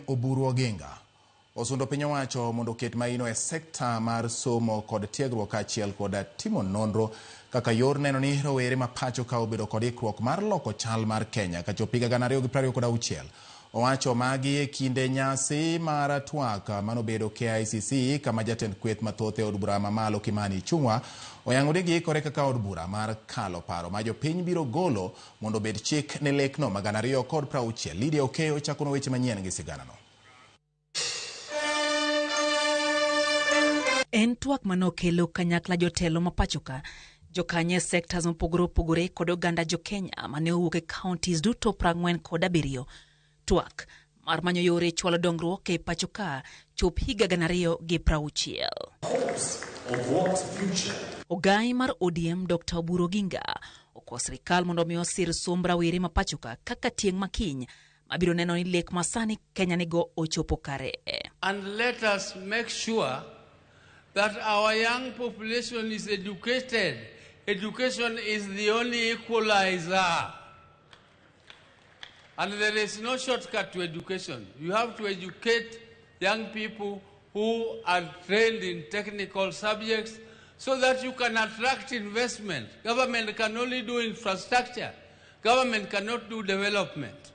Oburu Oginga osundo piny owacho mondo oket maino e sekta mar somo kod tiegruok kaachiel kod timo nonro kaka yor neno ni rowere ma pacho ka obedo kod ikruok mar loko chal mar Kenya kachop higa 2026. Owacho magi e kinde nyasi mar twak manobedo KICC kama jatend kweth mathoth e od bura mamalo Kimani Ichung'wa oyango ni giikore kaka od bura mar kalo paro ma jopiny biro golo mondo obed chik ne lekno ma 2060. Lydia Okeyo chakonwa weche manyien gi siganano. En twak mane okelo kanyakla jotelo ma pachoka, jokanyo e sectors mopogore opogore kod oganda jo Kenya mane owuok e counties duto 47. Twak mar manyo yore chwalo dongruok e pachoka chop higa 2060. Ogai mar ODM Dr. Oburu Oginga okwa sirikal mondo omi osir somb rawere ma pachoka kaka tieng' makiny mabiro neno ni lek masani Kenya nigo ochopo kare. And let us make sure that our young population is educated. Education is the only equalizer. And there is no shortcut to education. You have to educate young people who are trained in technical subjects so that you can attract investment. Government can only do infrastructure. Government cannot do development.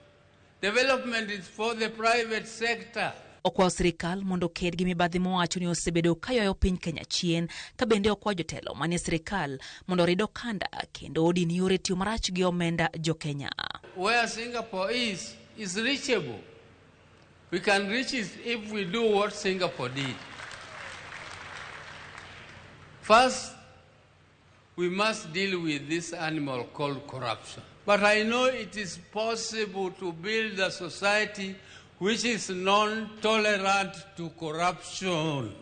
Development is for the private sector. Okwayo sirikal mondo oked gi mibadhi mowacho ni osebedo ka ywayo piny Kenya chien, ka bende okwayo jotelo manie sirikal mondo orid okanda kendo odin yore tiyo marach gi omenda jo Kenya. Where Singapore is reachable. We can reach it if we do what Singapore did. First, we must deal with this animal called corruption. But I know it is possible to build a society which is non-tolerant to corruption.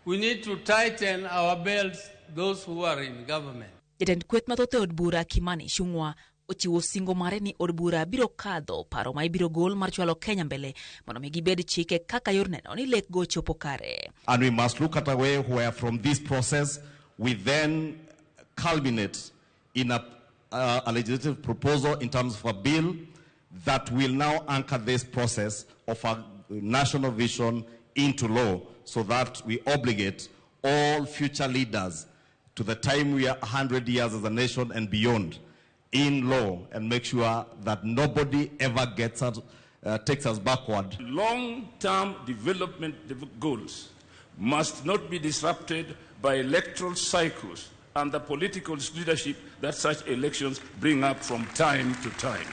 We need to tighten our belts, those who are in government. Jatend kweth mathoth e od bura Kimani Ichung'wa ochiwo singo mare ni od bura biro kadho paro ma ibiro gol mar chwalo Kenya mbele mondo mi gibed chike kaka yor neno ni lek go chopo kare. And we must look at a way where from this process we then culminate in a legislative proposal in terms of a bill that will now anchor this process of a national vision into law so that we obligate all future leaders to the time we are 100 years as a nation and beyond in law and make sure that nobody ever takes us backward. Long-term development goals must not be disrupted by electoral cycles and the political leadership that such elections bring up from time to time.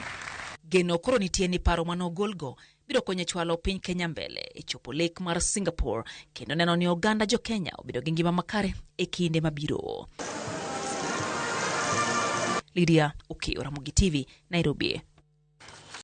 Geno koro nitie ni paro manogolgo biro konyo chwalo piny Kenya mbele e chopo lek mar Singapore kendo neno ni oganda jo Kenya obedo gi ngima makare e kinde mabiro. Lydia Okeyo, Ramogi TV, Nairobi.